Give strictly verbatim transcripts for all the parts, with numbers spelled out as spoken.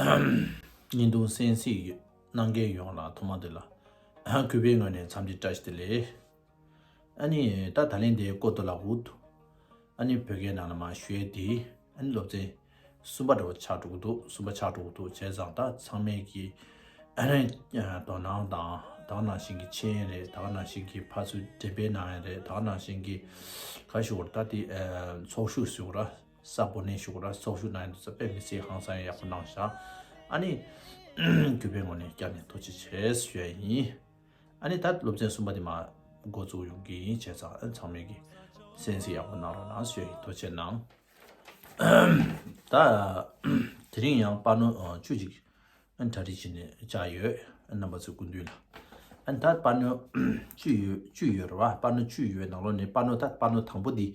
བརྙན་ཐུང་གསན་གཟིགས་གནང་མཁན་ཡོངས་ལ་ཐོག་མ་དེ་ལ་གུས་པའི་ངོས་ནས་འཚམས་འདྲི་བཀྲ་ཤིས་བདེ་ལེགས། ཨ་ནི་ད་ད་ལན་དེ་ཀོ་ཏོ་ལ་འུད། ཨ་ནི་བོད་སྐད་ནང་ལ་མར་ཞུ་ཡས་དེ། ཨ་ནི་སློབ་ཚན་གསུམ་པ་འདྲ་བོ་ཆགས་འགྲོ་གི་འདུག་གསུམ་པ་ཆགས་འགྲོ་གི་འདུག་བྱས་ཙང་ད་ཚང་མས་ཀྱི་ཨ་ནི་དོ་སྣང་དང་ད་ག་ནང་བཞིན་གྱི་མཁྱེན་ཡས་རེད། ད་ག་ནང་བཞིན་གྱི་ཕར་ཚུར་འགྲེམས་སྤེལ་གནང་ཡས་རེད། ད་ག་ནང་བཞིན་གྱི་ག་ཞུ་བར་ད་དེ་ཚོགས་ཞུགས་ཞུ་བར་ས་པོ་ནས་ཞུ་བར་ཚོགས་ཞུགས་གནང་ཡས་འདུག་ས་དཔེ་མི་སྲིད་ཧང་སང་ཡག་པོ་གནང་ཤག་ཨ་ནི་གུས་པའི་ངོས་ནས་བསྐྱར་ནས་ཐུགས་རྗེ་ཆེ་ཞུ་ཡས་ཡིན། ཨ་ནི་ད་སློབ་ཚན་གསུམ་པ་དེ་མར་འགོ་བཙུགས་ཡོང་གི་ཡིན། བྱས་ཙང་ཨ་ཚང་མས་ཀྱི་གསན་གཟིགས་ཡག་པོ་གནང་རོགས་གནང་ཞུ་ཡ་ཡིན། ཐུགས་རྗེ་ཆེ་གནང་། ད་དེ་རིང་ཡང་པ་ནོ་ཨ་བཅུ་ཅིག་ཨ་གྲ་སྒྲིག་བྱས་ནས་བཅར་ཡོད། རྣམ་པ་ཚོའི་སྐུ་མདུན་ལ། ཨ་ནི་ད་པ་ནོ་བཅུ་ཡོད་བཅུ་ཡོད་རེད་བ། པ་ནོ་བཅུ་ཡོད་ནང་ལོགས་ནས་པ་ནོ་ད་པ་ནོ་དང་པོ་འདི།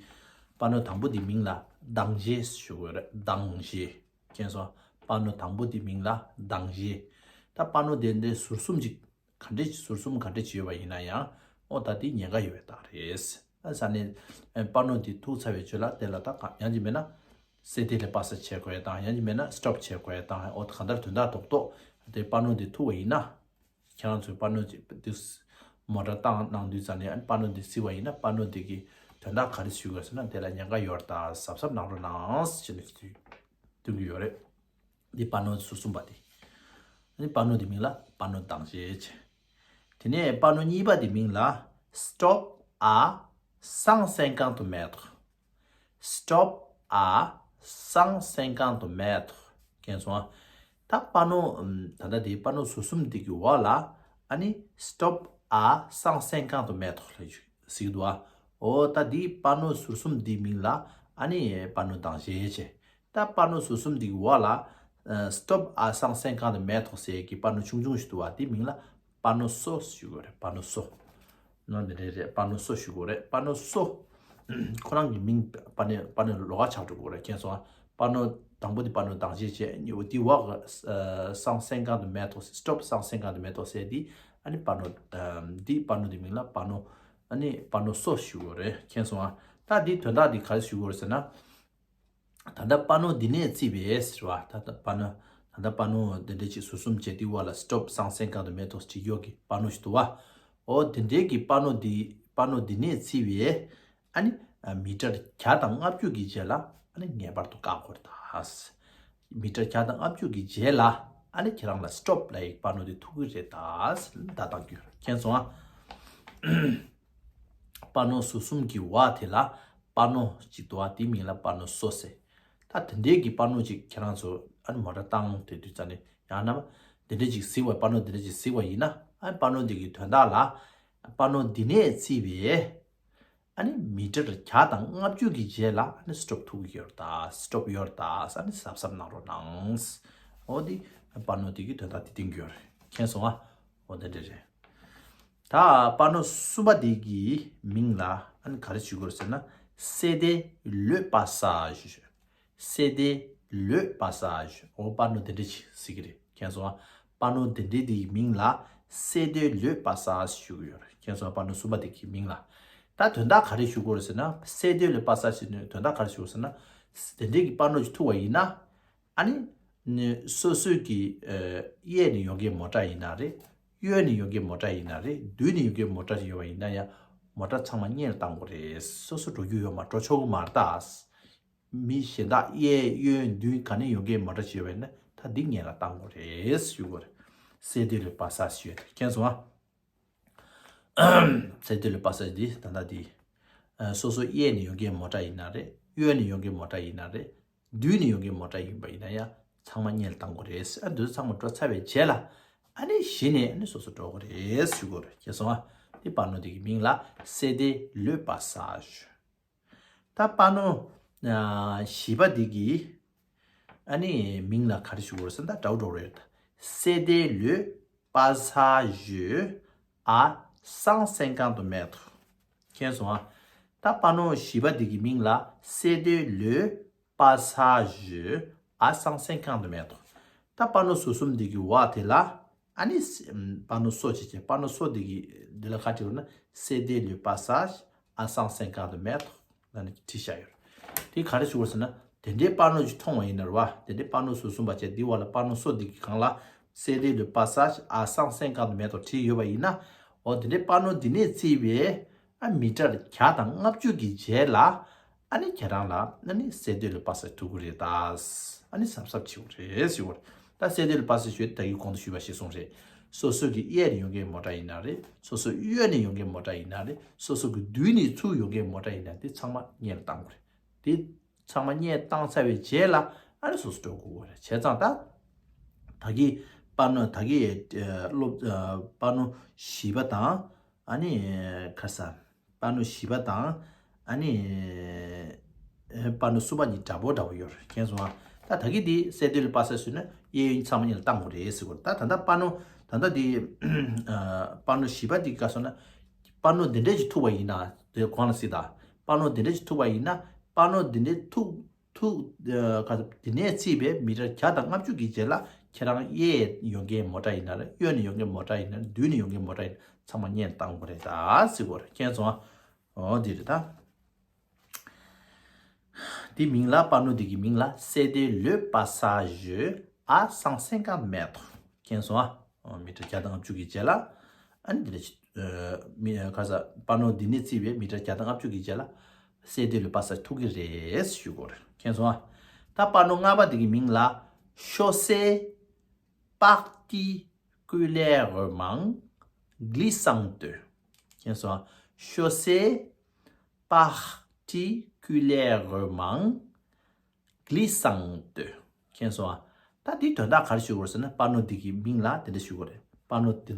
པ་ནོ་དང་པོ་འདི་མིང་ལ་དང་ཞེས་ཞུ་དགོས་རེད། དང་ཞེས། མཁྱེན་སོང་། པ་ནོ་དང་པོ་འདི་མིང་ལ་དང་ཞེས། ད་པ་ནོ་དེ་འདྲའི་ཟུར་གསུམ་ཅིག་ག་འདྲས་ཟུར་གསུམ་ག་འདྲས་བྱས་ཡོད་པ་ཡིན་ན་ཡང་། ཨོ་ད་དེ་ཉེན་ཁ་ཡོད་པའི་རྟགས་རེད། ཨ་ས་ནས་པ་ནོ་དེ་ཐུག་ཚར་བའི་རྗེས་ལ་དེ་ལ་ད་ག་ཡང་ཅིག་མེད་ན་སེ་དེ་ལས་པ་ས་བྱེད་དགོས་ཡ་དང་། ཡང་ཅིག་མེད་ན་སི་ཊོབ་བྱེད་དགོས་ཡ་དང་། ཨོ་ད་གང་ལྟར་དོན་དག་རྡོག་རྡོག་དེ་པ་ནོ་དེ་ཐུག་པ་ཡིན་ན། ཁྱེད་རང་ཚོའི་པ་ནོ་དེ་དུས་མོ་ཊ་བཏང་གནང་དུས་ཙམ་ནས་པ་ནོ་དེ་བརྩིས་པ་ཡིན་ན་པ་ནོ་དེ་གི་དོན་དག་ག་རེ་ཞུ་དགོས་ཟེར་ན་དེ་ལ་ཉེན་ཁ་ཡོད་རེད་ད་གཟབ་གཟབ་གནང་རོགས་གནང་ཞེས་ནས་སྟོན་གྱི་ཡོད་རེད། འདི་པ་ནོ་ཟུར་གསུམ་པ་དེ། ཨ་ནི་པ་ནོ་དེ་མིང་ལ་པ་ནོ་དང་ཞེས་བྱས། དེ་ནས་པ་ནོ་གཉིས་པ་དེ་མིང་ལ་Stop à cent cinquante mètres. Stop à cent cinquante mètres. མཁྱེན་སོང་ཨ། ད་པ་ནོ་ད་ལྟ་དེ་པ་ནོ་ཟུར་གསུམ་དེ་གི་འོག་ལ་ཨ་ནི་Stop à cent cinquante mètres ལ་ཟེར་གྱི་འདུག་ཨ། འོ་ད་དེ་པ་ནོ་ཟུར་གསུམ་དེ་མིང་ལ་ཨ་ནི་པ་ནོ་དང་ཞེས་བྱས། ད་པ་ནོ་ཟུར་གསུམ་འདི་གི་འོག་ལ་Stop à cent cinquante mètres ཟེར་གྱི་པ་ནོ་ཆུང་ཆུང་ཞིག་འདུག་བ། དེ་མིང་ལ་པ་ནོ་སོ་ཞུ་དགོས་རེད། པ་ནོ་སོ། ནོ་འདི་འདྲ་རེད། པ་ནོ་སོ་ཞུ་དགོས་རེད། པ་ནོ་སོ། ཁོ་རང་གི་མིང་པ་ནོ་པ་ནོ་ལོགས་ཀ་ཆགས་འགྲོ་གི་རེད། མཁྱེན་སོང་ཨ། པ་ནོ་དང་པོ་དེ་པ་ནོ་དང་ཞེས་བྱས། གཉིས་པ་དེ་འོག་གི་cent cinquante mètres Stop cent cinquante mètres ཟེར་དེ་ཨ་ནི་པ་ནོ་འདི་པ་ནོ་འདི་མིང་ལ་པ་ནོ་ཨ་ནི་པ་ནོ་སོ་ཞུ་དགོས་རེད། མཁྱེན་སོང་ཨ། ད་འདི་དོན་དག་འདི་ག་རེ་ཞུ་དགོས་རེད་ཟེར་ན། ད་ལྟ་པ་ནོ་འདི་ནས་བརྩིས་པའི་ཟེར་བ། ད་ལྟ་པ་ནོ་ད་ལྟ་པ་ནོ་འདི་འདྲའི་ཅིག་ཟུར་གསུམ་བྱས་དེའི་འོག་ལ་Stop cent cinquante mètres ཅིག་ཡོད་ཀྱི་པ་ནོ་ཞིག་འདུག་བ། འོ་དེ་འདྲའི་གི་པ་ནོ་འདི་པ་ནོ་འདི་ནས་བརྩིས་པའི་ཨ་ནི་མི་ཊར་བརྒྱ་དང་ལྔ་བཅུ་གི་རྗེས་ལ་ཨ་ནི་ངེས་པར་དུ་བཀག་དགོས་རེད་ད། མི་ཊར་བརྒྱ་དང་ལྔ་བཅུ་གི་རྗེས་ལ་ཨ་ནི་ཁྱེད་རང་ལ་Stop ལབ་ཡག་པ་ནོ་འདི་ཐུག་གི་རེད་ད། བརྡ་བཏང་རྒྱུ་རེད། མཁྱེན་སོང་ཨ། པ་ནོ་ཟུར་གསུམ་གྱི་འོག་དེ་ལ་པ་ནོ་གཅིག་འདུག་བ། དེའི་མིང་ལ་པ་ནོ་སོ་ཟེར། ད་དེ་འདྲའི་གི་པ་ནོ་གཅིག་ཁྱེད་རང་ཚོ་ཨ་ནི་མོ་ཊ་བཏང་དེ་དུས་ཙམ་ནས་ཡང་ན་དེ་འདྲའི་གཅིག་གཟིགས་པ་པ་ནོ་དེ་འདྲའི་གཅིག་གཟིགས་པ་ཡིན་ན་ཨ་ནི་པ་ནོ་འདི་གི་དོན་དག་ལ་པ་ནོ་འདི་ནས་བརྩིས་པའི་ཨ་ནི་མི་ཊར་བརྒྱ་དང་ལྔ་བཅུ་གི་རྗེས་ལ་ཨ་ནི་Stop ཐུག་གི་ཡོད་རེད་ད། Stop ཡོད་རེད་ད། ཨ་ནི་གཟབ་གཟབ་གནང་རོགས་གནང་། འོ་དེ་པ་ནོ་དེ་གི་དོན་དག་དེ་བསྟན་གྱི་ཡོད་རེད། མཁྱེན་སོང་ཨ། འོ་དེ་འདྲ་རེད། ད་པ་ནོ་གསུམ་པ་དེ་གི་མིང་ལ་ཨ་ནི་ག་རེ་ཞུ་དགོས་རེད་ཟེར་ན། Cédez le passage. Cédez le passage. འོ་པ་ནོ་དེ་འདྲ་ཅིག་ཟེར་གྱི་རེད། མཁྱེན་སོང་ཨ། པ་ནོ་དེ་འདྲའི་དེ་གི་མིང་ལ་Cédez le passage ཞུ་གི་ཡོད་རེད། མཁྱེན་སོང་ཨ། པ་ནོ་གསུམ་པ་དེ་གི་མིང་ལ། ད་དོན་དག་ག་རེ་ཞུ་དགོས་རེད་ཟེར་ན། Cédez le passage ཟེར་ནས་དོན་དག་ག་རེ་ཞུ་དགོས་ཟེར་ན། དེ་འདྲའི་གི་པ་ནོ་ཅིག་ཐུག་པ་ཡིན་ན། ཨ་ནི། ནི་སོ་སོའི་གི་ཨ་གཡས་ནས་ཡོང་མཁན་མོ་ཊ་ཡིན་ན་རེད། གཡོན་ནས་ཡོང་མཁན་མོ་ཊ་ཡིན་ན་རེད། མདུན་ནས་ཡོང་མཁན་མོ་ཊ་ཞིག་ཡོད་པ་ཡིན་ན་ཡང་མོ་ཊ་ཚང་མ་སྔོན་ལ་བཏང་དགོས་རེད། སོ་སོ་འགྲོ་རྒྱུ་ཡོད་མ་འགྲོ་ཆོག་གི་མ་རེད་ད། མི་གཞན་དག་གཡས་གཡོན་མདུན་ག་ནས་ཡོང་མཁན་མོ་ཊ་ཞིག་ཡོད་པ་ཡིན་ན་ད་འདི་སྔོན་ལ་བཏང་དགོས་རེད་ཞུ་དགོས་རེད། Cédez le passage ཞུ་ཡོད་དེ་མཁྱེན་སོང་ཨ། Cédez le passage འདི་ད་ལྟ་འདི། ཨ་སོ་སོ་གཡས་ནས་ཡོང་མཁན་མོ་ཊ་ཡིན་ན་རེད། གཡོན་ནས་ཡོང་མཁན་མོ་ཊ་ཡིན་ན་རེད། མདུན་ནས་ཡོང་མཁན་མོ་ཊ་ཡིན་པ་ཡིན་ན་ཡང་ཚང་མ་སྔོན་ལ་བཏང་དགོས་རེད། ཨ་འདི་ཚོ་ཚང་མ་འགྲོ་ཚར་བའི་རྗེས་ལ་ཨ་ནི་གཞི་ནས་ཨ་ནི་སོ་སོ་འགྲོ་དགོས་རེད་ཞུ་དགོས་རེད། མཁྱེན་སོང་ཨ། འདི་པ་ནོ་འདི་གི་མིང་ལ་Cédez le passage། ད་པ་ནོ་ཨ་བཞི་པ་འདི་གི་ཨ་ནི་མིང་ལ་ག་རེ་ཞུ་དགོས་རེད་ཟེར་ན་ད་འདྲ་བོ་འགྲོ་གི་ཡོད་རེད། Cédez le passage à cent cinquante mètres. མཁྱེན་སོང་ཨ། ད་པ་ནོ་བཞི་པ་འདི་གི་མིང་ལ་Cédez le passage à cent cinquante mètres. ད་པ་ནོ་ཟུར་གསུམ་འདི་གི་འོག་དེ་ལ་ཨ་ནི་པ་ནོ་སོ་ཅིག་བྱས། པ་ནོ་སོ་འདི་གི་འདི་ལ་ག་རེ་བྲིས་ཡོད་ན། Cédez le passage à cent cinquante mètres ལབ་ནས་བྲིས་བཞག་ཡོད་རེད། དེ་ག་རེ་ཞུ་དགོས་ཟེར་ན། དེ་འདྲའི་པ་ནོ་ཅིག་མཐོང་བ་ཡིན་ན་རེད་བ། དེ་འདྲའི་པ་ནོ་ཟུར་གསུམ་པ་བྱས་འདི་བ་ལ་པ་ནོ་སོ་འདི་གི་སྒང་ལ། Cédez le passage à cent cinquante mètres བྲིས་ཡོད་པ་ཡིན་ན། འོ་དེ་འདྲའི་པ་ནོ་འདི་ནས་བརྩིས་པའི་ཨ་མི་ཊར་བརྒྱ་དང་ལྔ་བཅུ་གི་རྗེས་ལ། ཨ་ནི་ཁྱེད་རང་ལ་ཨ་ནི་Cédez le passage ཐུག་གི་རེད་ད། ཨ་ནི་གཟབ་གཟབ་བྱེད་དགོས་རེད་ཟེར་བ་རེད། ད་Cédez le passage ཞུས་ད་གིན་གོང་དུ་ཞུས་པ་ཞིག་གསུངས་རེད། སོ་སོ་གི་གཡས་ནས་ཡོང་མཁན་མོ་ཊ་ཡིན་ན་རེད། སོ་སོ་གཡོན་ནས་ཡོང་མཁན་མོ་ཊ་ཡིན་ན་རེད། སོ་སོ་གི་མདུན་ནས་ཚུར་ཡོང་མཁན་མོ་ཊ་ཡིན་ན་དེ་ཚང་མ་སྔོན་ལ་བཏང་དགོས་རེད། དེ་ཚང་མ་སྔོན་བཏང་ཚར་བའི་རྗེས་ལ་ཨ་ནི་སོ་སོ་འགྲོ་དགོས་རེད། བྱས་ཙང་ད་ད་གིན་པ་ནོ་ད་གིན་སློབ་པ་ནོ་བཞི་པ་དང་ཨ་ནི་ཁ་ས། པ་ནོ་བཞི་པ་དང་ཨ་ནི་པ་ནོ་གསུམ་པ་གཉིས་འདྲ་པོ་འདྲ་པོ་ཡོད་རེད། མཁྱེན་སོང་ཨ། ད་ད་གིན་དེ་Cédez le passage ཟེར་ན་གཡས་གཡོན་ཚང་མ་གཉིས་ལ་བཏང་དགོས་རེད་ཟེར་གོ། ད་ད་ལྟ་པ་ནོ་ད་ལྟ་དེ་པ་ནོ་བཞི་པ་དེ་ག་སོང་ན། པ་ནོ་དེ་འདྲས་ཅིག་ཐུག་པ་ཡིན་ན་དེ་གོང་ལ་སྲིད་ད། པ་ནོ་དེ་འདྲས་ཅིག་ཐུག་པ་ཡིན་ན་པ་ནོ་དེ་འདྲས་ཐུག་ཐུག་ཨ་ག་དེ་ནས་བརྩིས་པའི་མི་ཊར་བརྒྱ་དང་ལྔ་བཅུ་གི་རྗེས་ལ་ཁྱེད་རང་གཡས་ཡོང་མཁན་མོ་ཊ་ཡིན་ན་རེད། གཡོན་ནས་ཡོང་མཁན་མོ་ཊ་ཡིན་ན་རེད། མདུན་ནས་ཡོང་མཁན་མོ་ཊ་ཡིན་ན་ཚང་མ་སྔོན་བཏང་དགོས་རེད་ད་ཟེར་གོ་རེད། མཁྱེན་སོང་ཨ། འོ་འདི་རེད་ད། དེ་མིང་ལ་པ་ནོ་འདི་གི་མིང་ལ་Cédez le passage à cent cinquante mètres མཁྱེན་སོང་ཨ། མི་ཊར་བརྒྱ་དང་ལྔ་བཅུ་གི་རྗེས་ལ། ཨ་ནི་འདི་ལ་མི་ཁ་ས་པ་ནོ་འདི་ནས་བརྩིས་པའི་མི་ཊར་བརྒྱ་དང་ལྔ་བཅུ་གི་རྗེས་ལ་Cédez le passage ཐུག་གི་རེད་ཞུ་དགོས་རེད། མཁྱེན་སོང་ཨ། ད་པ་ནོ་ལྔ་པ་འདི་གི་མིང་ལ་Chaussée particulièrement glissante མཁྱེན་སོང་ཨ། Chaussée particulièrement glissante མཁྱེན་སོང་ཨ། ད་འདི་དོན་དག་ག་རེ་ཞུ་དགོས་ཟེར་ན་པ་ནོ་འདི་གི་མིང་ལ་དེ་འདྲ་ཞུ་དགོས་རེད། པ་ནོ་དེ་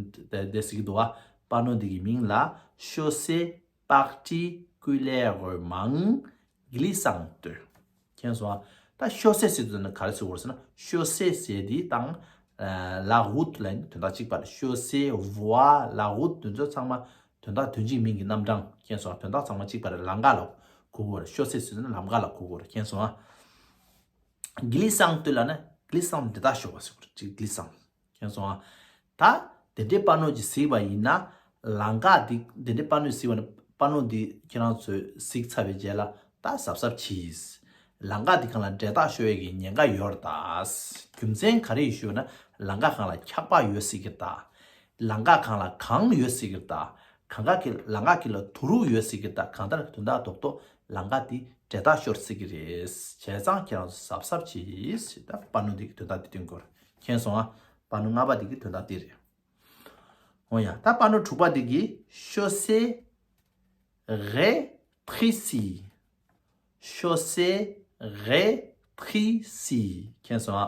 དེ་ཟེར་གི་འདུག་ཨ། པ་ནོ་འདི་གི་མིང་ལ་Chaussée particulièrement glissante མཁྱེན་སོང་ཨ། ད་Chaussée ཟེར་དུས་ན་ག་རེ་ཟེར་དགོས་ཟེར་ན་Chaussée ཟེར་དེ་དང་ཨ་la route ལ་ཡིན་དོན་དག་གཅིག་པ་རེད། Chaussée voie la route དེ་ཚོ་ཚང་མ་དོན་དག་དོན་གཅིག་མིང་གི་རྣམ་གྲངས་མཁྱེན་སོང་ཨ། དོན་དག་ཚང་མ་གཅིག་པ་རེད། ལམ་ཁ་ལ་གོ་དགོས་རེད། Chaussée ཟེར་དུས་ན་ལམ་ཁ་ལ་གོ་དགོས་རེད། མཁྱེན་སོང་ཨ། Glissante ལབ་ན་glissante འདི་དག་ཤོར་བ་ཟེར་དགོས་རེད། གཅིག་glissante མཁྱེན་སོང་ཨ། ད་དེ་འདྲའི་པ་ནོ་ཅིག་གཟིགས་པ་ཡིན་ན་ལམ་ཁ་འདི་དེ་འདྲའི་པ་ནོ་གཟིགས་པ་ན་པ་ནོ་འདི་ཁྱེད་རང་ཚོས་གཟིགས་ཚར་བའི་རྗེས་ལ་ད་གཟབ་གཟབ་གྱིས། ལམ་ཁ་འདི་སྒང་ལ་འབྲེལ་ཐག་ཤོར་ཡས་ཀྱི་ཉེན་ཁ་ཡོད་རེད་ད། རྒྱུ་མཚན་ག་རེ་ཡིན་ཞུས་ན་ལམ་ཁ་སྒང་ལ་འཁྱགས་པ་ཡོད་སྲིད་ཀྱི་རེད་ད། ལམ་ཁ་སྒང་ལ་གངས་ཡོད་སྲིད་ཀྱི་རེད་ད། གངས་ཁ་གི་ལམ་ཁ་གི་ལ་དུག་རུག་ཡོད་སྲིད་ཀྱི་རེད་ད། གང་ལྟར་དོན་དག་རྡོག་རྡོག་ལམ་ཁ་འདི་འབྲེལ་ཐག་ཤོར་སྲིད་ཀྱི་རེད། བྱས་ཙང་ཁྱེད་རང་ཚོ་གཟབ་གཟབ་གྱིས་ད་པ་ནོ་འདི་གི་དོན་དག་འདི་སྟོན་དགོས་རེད། མཁྱེན་སོང་ཨ། པ་ནོ་ལྔ་པ་འདི་གི་དོན་དག་འདི་རེད། འོ་ཡ། ད་པ་ནོ་དྲུག་པ་འདི་གི་Chaussée rétrécie Chaussée rétrécie མཁྱེན་སོང་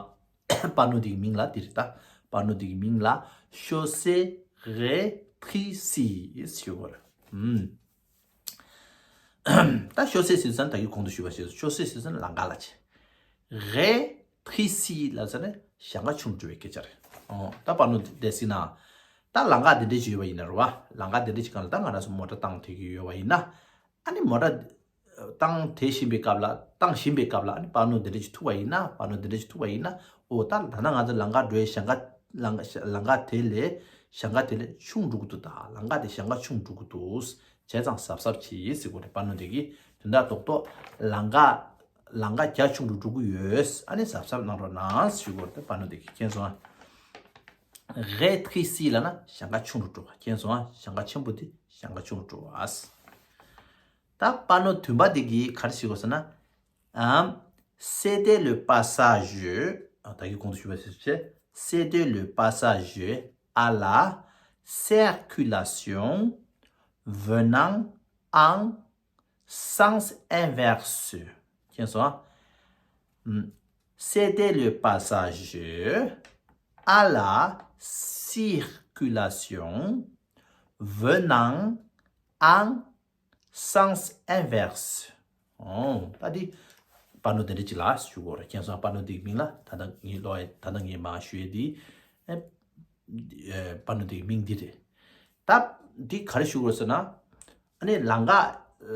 ཨ། པ་ནོ་འདི་གི་མིང་ལ་འདི་རེད་ད། པ་ནོ་འདི་གི་མིང་ལ་Chaussée rétrécie ཞུ་དགོས་རེད། ཨུམ། ད་Chaussée ཟེར་ཙང་ད་གིན་གོང་དུ་ཞུས་པ་ཞིག་Chaussée ཟེར་ཙང་ལམ་ཁ་ལ་བྱེད། Rétrécie ལབ་ཙང་ནི་ཞེང་ཁ་ཆུང་དུ་འགྲོ་བའི་སྐད་ཆ་རེད། ཨོ། ད་པ་ནོ་འདི་འདྲས་ཟེར་ན། ད་ལམ་ཁ་འདི་འདྲས་ཅིག་ཡོད་པ་ཡིན་ན་རེད་བ། ལམ་ཁ་འདི་འདྲས་ཅིག་སྒང་ལ་ད་ང་རང་ཚོ་མོ་ཊ་བཏང་བསྡད་ཀྱི་ཡོད་པ་ཡིན་ན། ཨ་ནི་མོ་ཊ་བཏང་བསྡད་བཞིན་པའི་སྐབས་ལ་བཏང་བཞིན་པའི་སྐབས་ལ་ཨ་ནི་པ་ནོ་འདི་འདྲས་ཅིག་ཐུག་པ་ཡིན་ན། པ་ནོ་འདི་འདྲས་ཅིག་ཐུག་པ་ཡིན་ན། ཨོ་ད་ད་ལྟ་ང་ཚོ་ལམ་ཁ་འགྲོ་བའི་ཞེང་ཁ་ལམ་ཁ་ལམ་ཁ་དེ་ལས་ཞེང་ཁ་དེ་ལས་ཆུང་འགྲོ་གི་འདུག་ད་ལམ་ཁ་དེ་ཞེང་ཁ་ཆུང་འགྲོ་གི་འདུག་བྱས་ཙང་གཟབ་གཟབ་བྱེད་ཟེར་གོ་རེད། པ་ནོ་འདི་གིས་དོན་དག་རྡོག་རྡོག་ལམ་ཁ་ལམ་ཁ་རྒྱ་ཆུང་དུ་འགྲོ་གི་ཡོད། ཨ་ནི་གཟབ་གཟབ་གནང་རོགས་གནང་ཞུ་གོ་རེད། པ་ནོ་འདི་གིས་མཁྱེན་སོང་ཨ། Rétrécie ལབ་ན་ཞེང་ཁ་ཆུང་དུ་འགྲོ་བ། མཁྱེན་སོང་ཨ། ཞེང་ཁ་ཆེན་པོ་དེ་ཞེང་ཁ་ཆུང་དུ་འགྲོ་བ། ད་པ་ནོ་བདུན་པ་འདི་གིས་ག་རེ་ཞུ་གོ་ཟེར་ན། ཨམ། Cédez le passage ཨ། ད་གིན་གོང་དུ་ཞུས་པ་ཞིག་བྱས། Cédez le passage à la circulation venant en sens inverse མཁྱེན་སོང་ཨ། ཨམ། Cédez le passage à la circulation venant en sens inverse ཨོ། ད་འདི་པ་ནོ་དེ་འདྲ་ཅིག་ལ་ཞུ་དགོས་རེད། མཁྱེན་སོང་། པ་ནོ་འདི་གི་མིང་ལ་ད་ལྟ་ངས་ཀློག་ཡ་ད་ལྟ་ངས་མར་ཞུ་ཡ་འདི་ཨེ་པ་ནོ་འདི་གི་མིང་འདི་རེད། ད་འདི་ག་རེ་ཞུ་དགོས་ཟེར་ན། ཨ་ནི་ལམ་ཁ་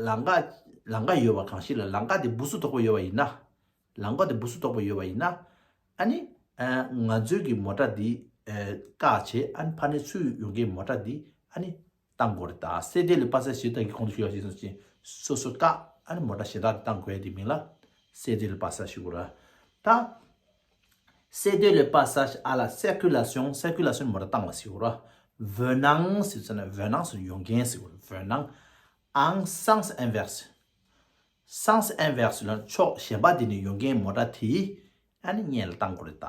ལམ་ཁ་ལམ་ཁ་ཡོད་པ་གང་ཞིག་ལ་ལམ་ཁ་དེ་སྦུ་སུ་དོག་པོ་ཡོད་པ་ཡིན་ན། ལམ་ཁ་དེ་སྦུ་སུ་དོག་པོ་ཡོད་པ་ཡིན་ན། ཨ་ནི་ཨ་ང་ཚོའི་གི་མོ་ཊ་འདི་ཨ་བཀག་བྱས། ཨ་ནི་ཕར་ནས་ཚུར་ཡོང་མཁན་མོ་ཊ་འདི་ཨ་ནི་བཏང་དགོས་རེད། ད་Cédez le passage ཞེས་ད་གིན་གོང་དུ་ཞུས་པ་ཞིག་སོང་ཅིང་སོ་སོ་བཀག་ཨ་ནི་མོ་ཊ་གཞན་དག་དེ་བཏང་དགོས་ཡ་དེ་མིང་ལ་ céder le passage ཞུ་དགོས་ར། ད། céder le passage à la circulation, circulation མོ་ཊ་བཏང་བ་ཟེར་གོ་ར། venant ཟེར་ཙམ་ན་venant ཟེར་ཡོང་མཁན་ཟེར་གོ་ར། venant en sens inverse. sens inverse ལ་ཕྱོགས་གཞན་པ་དེ་ནས་ཡོང་མཁན་མོ་ཊ་དེ་ཨ་ནི་སྔོན་ལ་བཏང་དགོས་རེད་ད།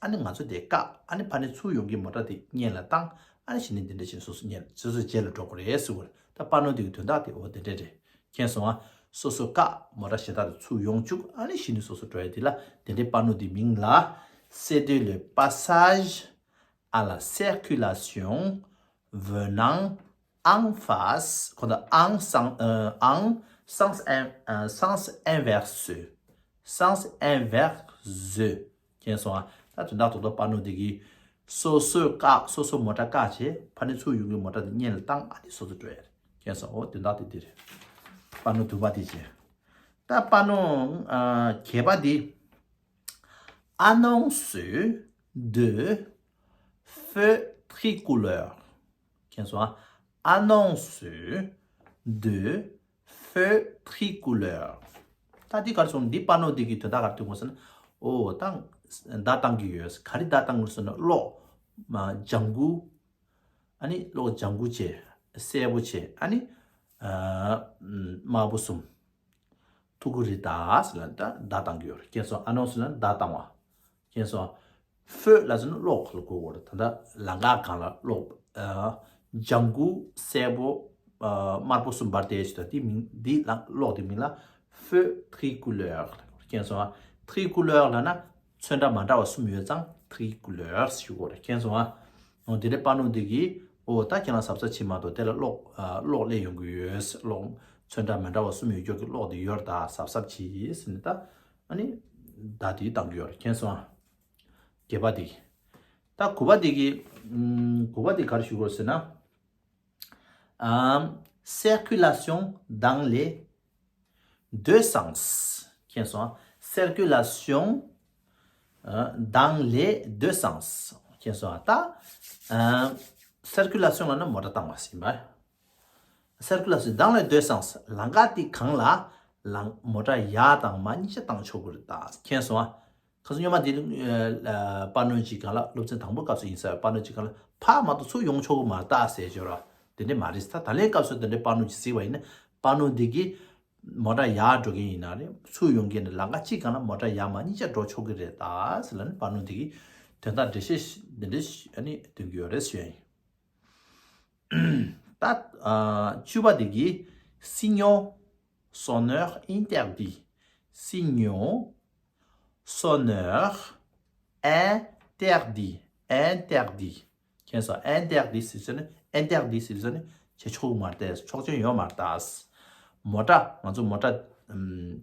ཨ་ནི་ང་ཚོ་དེ་བཀག་ཨ་ནི་ཕར་ནས་ཚུར་ཡོང་མཁན་མོ་ཊ་དེ་སྔོན་ལ་བཏང་། ཨ་ནི་གཞི་ནས་འདི་འདྲ་བྱས་ནས་སོ་སོ་སྔོན་སོ་སོའི་རྗེས་ལ་འགྲོ་དགོས་རེད་ཟེར་གོ་ར། ད་པ་ནོ་དེ་གི་དོན་དག་དེ་འོ་དེ་འདྲ་རེད། མཁྱེན་སོང་ཨ། སོ་སོ་བཀག་མོ་ཊ་གཞན་དག་དེ་ཚུར་ཡོང་བཅུག་ཨ་ནི་གཞི་ནས་སོ་སོ་འགྲོ་ཡ་དེ་ལ་དེ་འདྲའི་པ་ནོ་དེ་མིང་ལ་céder le passage à la circulation venant en face ཁོ་ན་en sens en sens sens inverse sens inverse མཁྱེན་སོང་ཨ། ད་དོན་དག་ཐོག་ཏུ་པ་ནོ་དེ་གིས་སོ་སོས་བཀག་སོ་སོ་མོ་ཊ་བཀག་བྱས་ཕར་ནས་ཚུར་ཡོང་གི་མོ་ཊ་དེ་སྔོན་ལ་བཏང་ཨ་ནི་སོ་སོ་འགྲོ་ཡ་རེད། མཁྱེན་སོང་ཨོ་དོན་དག་དེ་འདི་རེད། པ་ནོ་དུ་བ་དེ་བྱས། ད་པ་ནོ་བརྒྱད་པ་དེ། annonce de feu tricolore མཁྱེན་སོང་ཨ། annonce de feu tricolore ད་འདི་གར་སོང་འདི་པ་ནོ་འདི་གི་དོན་དག་གར་ཐུག་མོ་ཟེར་ན། ཨོ་ད་བརྡ་བཏང་གི་ཡོད། ག་རེ་བརྡ་བཏང་གི་ཟེར་ན་གློག་ལྗང་གུ། ཨ་ནི་གློག་ལྗང་གུ་བྱས་སེར་པོ་བྱས་ཨ་ནི་དམར་པོ་གསུམ། ཐུག་གི་རེད་ད་ཟེར་ལ་ད་བརྡ་བཏང་གི་ཡོད་རེད། མཁྱེན་སོང་ཨ་ནོ་ཟེར་ན་བརྡ་བཏང་བ། མཁྱེན་སོང་། ཧྥོ་ལ་ཟེར་ན་གློག་ཁ་ལ་གོ་དགོས་རེད། ད་ལྟ་ལམ་ཁ་སྒང་ལ་གློག་ལྗང་གུ་སེར་པོ་དམར་པོ་གསུམ་འབར་བསྡད་ཞིག་ད་དེ་མིང་འདི་ལ་གློག་དེ་མིང་ལ་ཧྥོ་ཐི་རི་ཀུ་ལེར། མཁྱེན་སོང་ཨ། ཐི་རི་ཀུ་ལེར་ལ་ན་ཚོན་ཁྲ་མ་འདྲ་བ་གསུམ་ཡོད་ཙང་ཐི་རི་ཀུ་ལེར་ཞུ་དགོས་རེད། མཁྱེན་སོང་ཨ། འོ་དེ་འདྲའི་པ་ནོ་འདི་གིས་འོ་ད་ཁྱེད་རང་གཟབ་གཟབ་བྱེད་མ་གཏོགས་དེ་ལ་གློག་གློག་སླེབས་ཡོང་གི་ཡོད། གློག་ཚོན་ཁྲ་མི་འདྲ་བ་གསུམ་ཡོད་རྒྱུ་གི་གློག་དེ་ཡོད་རེད་ད་གཟབ་གཟབ་བྱེད་ཟེར་ནས་ད་ཨ་ནི་བརྡ་དེ་བཏང་གི་ཡོད་རེད། མཁྱེན་སོང་ཨ། བརྒྱད་པ་དེ་གིས། ད་དགུ་པ་དེ་གིས་དགུ་པ་དེ་ག་རེ་ཞུ་དགོས་ཟེར་ན། circulation dans les deux sens མཁྱེན་སོང་ཨ། circulation dans les deux sens མཁྱེན་སོང་ཨ། ད་circulation ལ་ན་མོ་ཊ་བཏང་བ་ཟིན་པ། circulation dans les deux sens ལམ་ཁ་དེ་གང་ལ་ལམ་མོ་ཊ་ཡར་དང་མར་གཉིས་ཆ་བཏང་ཆོག་གི་རེད་ད། མཁྱེན་སོང་ཨ། ཁ་སང་སྔོན་མ་དེ་པ་ནོ་གཅིག་གང་ལ་སློབ་ཚན་དང་པོ་སྐབས་སུ་ཡིན་ས་པ་ནོ་གཅིག་གང་ལ་ཕར་མ་གཏོགས་ཚུར་ཡོང་ཆོག་གི་མ་རེད་ད་ཟེར་ཞོར་ར། དེ་འདྲས་མ་རེད་ད། ད་ལན་སྐབས་སུ་དེ་འདྲས་པ་ནོ་གཅིག་གཟིགས་པ་ཡིན་ན་པ་ནོ་འདི་གིས་མོ་ཊ་ཡར་འགྲོ་མཁན་ཡིན་ན་རེད་ཚུར་ཡོང་མཁན་ནི་ལམ་ཁ་གཅིག་གང་ལ་མོ་ཊ་ཡར་མར་གཉིས་ཆ་འགྲོ་ཆོག་གི་རེད་ད་ཟེར་ལ་ནི་པ་ནོ་འདི་གིས་དོན་དག་འགྲེལ་བཤད་འདི་འདྲས་ཨ་ནི་འདོན་གི་ཡོད་རེད་ཞུ་ཡ་ཡིན། ད་བཅུ་པ་འདི་གིས་signaux sonores interdits signaux sonores interdits interdits མཁྱེན་སོང་། interdits ཟེར་ས་ནི་interdits ཟེར་ས་ནི་བྱེད་ཆོག་གི་མ་རེད། ཆོག་མཆན་ཡོད་མ་རེད་ད། མོ་ཊ་ང་ཚོ་མོ་ཊ་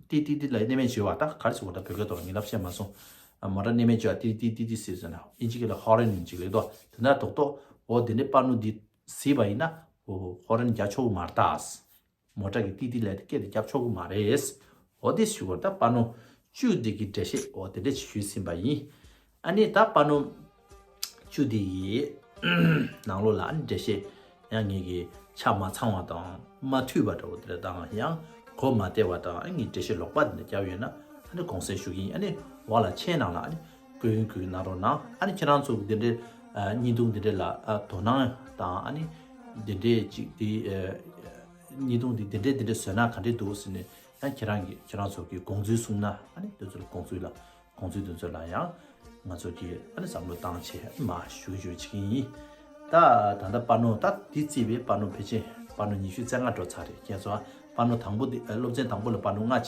ཏི་ཏི་ཏི་ལ་གནས་མལ་བྱེད་པ་ད་ག་རེ་ཟེར་བ་ད་བོད་སྐད་ཐོག་ལ་ངེད་ལབ་ཤེས་མ་སོང་། མོ་ཊ་གནས་མལ་བྱེད་པ་ཏི་ཏི་ཏི་ཏི་ཟེར་ས་ན་ཨིན་ཇི་སྐད་ལ་ཧོ་རན་ཅིག་ལེགས་ཏོ་དེ་འདྲ་རྡོག་རྡོག་འོ་དེ་འདྲའི་པར་ནུ་འདི་གཟིགས་པ་ཡིན་ན་འོ་ཧོ་རན་རྒྱག་ཆོག་གི་མ་རེད་ད། མོ་ཊ་གི་ཏི་ཏི་ལབ་དེ་སྐད་དེ་རྒྱབ་ཆོག་གི་མ་རེད། འོ་དེ་ཞུ་བར་ད་པ་ནོ་བཅུ་འདི་གི་འགྲེལ་བཤད་འོ་དེ་འདྲས་ཞུས་ཟིན་པ་ཡིན། ཨ་ནི་ད་པ་ནོ་བཅུ་འདི་ཡི་ནང་ལོགས་ལ་ཨ་ནི་འགྲེལ་བཤད་ཡང་ངེད་ཀྱི་ཆ་མ་ཚང་བ་དང་མ་འཐུས་པ་འདྲ་བོ་དེ་འདྲ་དང་ཡང་གོ་མ་བདེ་བ་དང་ཨ་ངས་འགྲེལ་བཤད་ལོག་པ་དེ་འདྲ་བརྒྱབ་ཡོད་ན་ཨ་ནི་དགོངས་སེལ་ཞུ་གི་ཡིན། ཨ་ནི་འོག་ལ་མཆན་ནང་ལ་ཨ་ནི་བཀོད་ཡིན་བཀོད་གནང་རོགས་གནང་། ཨ་ནི་ཁྱེད་རང་ཚོ་འདི་འདྲའི་བརྙན་ཐུང་འདི་འདྲའི་ལ་དོ་སྣང་དང་ཨ་ནི་འདི་འདྲའི་ཅིག་འདི། བརྙན་ཐུང་འདི་འདི་འདྲའི་འདི་འདྲའི་བཟོས་ན་ག་འདྲས་འདུག་ཟེར་ནས་ཡང་ཁྱེད་རང་གིས་ཁྱེད་རང་ཚོ་གིས་དགོངས་ཚུལ་གསུངས་ན་ཨ་ནི་དེ་ཚོ་ལ་དགོངས་ཚུལ་ལ་དགོངས་ཚུལ་དེ་ཚོ་ལ་ཡང་ང་ཚོ་གིས་ཨ་ནི་བསམ་བློ་བཏང་བྱས་ཨ་ནི་མར་ཞུ་ཞུ་བྱེད་ཀྱི་ཡིན། ད་ད་ལྟ་པ་ནོ་ད་འདི་བརྩིས་པའི་པ་ནོ་ཕལ་ཆེར་པ་ནོ་ཉི་ཤུ་རྩ་ལྔ་འགྲོ་ཚར་རེད། ཁྱེད་ཚོ་པ་ནོ་དང་པོ་འདི་སློབ་ཚན་དང་པོ་ལ་པ་ནོ་ལྔ་བྱས།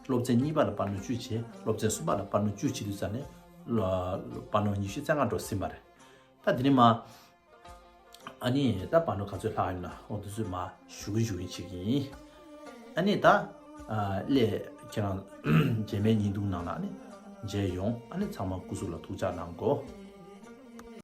སློབ་ཚན་གཉིས་པ་ལ་པ་ནོ་བཅུ་བྱས། སློབ་ཚན་གསུམ་པ་ལ་པ་ནོ་བཅུ་བྱེད་དུས་ཙམ་ནས་པ་ནོ་ཉི་ཤུ་རྩ་ལྔ་འགྲོ་ཟིན་པ་རེད། ད་འདི་ནས་མར། ཨ་ནི་ད་པ་ནོ་ག་ཚོད་ལྷག་ཡིན་ན་འོ་དེ་ཚོད་མར་ཞུ་གི་ཞུ་གི་བྱེད་ཀྱི་ཡིན། ཨ་ནི་ད་ཨ་སླད་ཁྱེད་རང་རྗེས་མའི་བརྙན་ཐུང་ནང་ལ་ཨ་ནི་མཇལ་ཡོང་། ཨ་ནི་ཚང་མ་སྐུ་གཟུགས་ལ་ཐུགས་ཅག་གནང་གོ།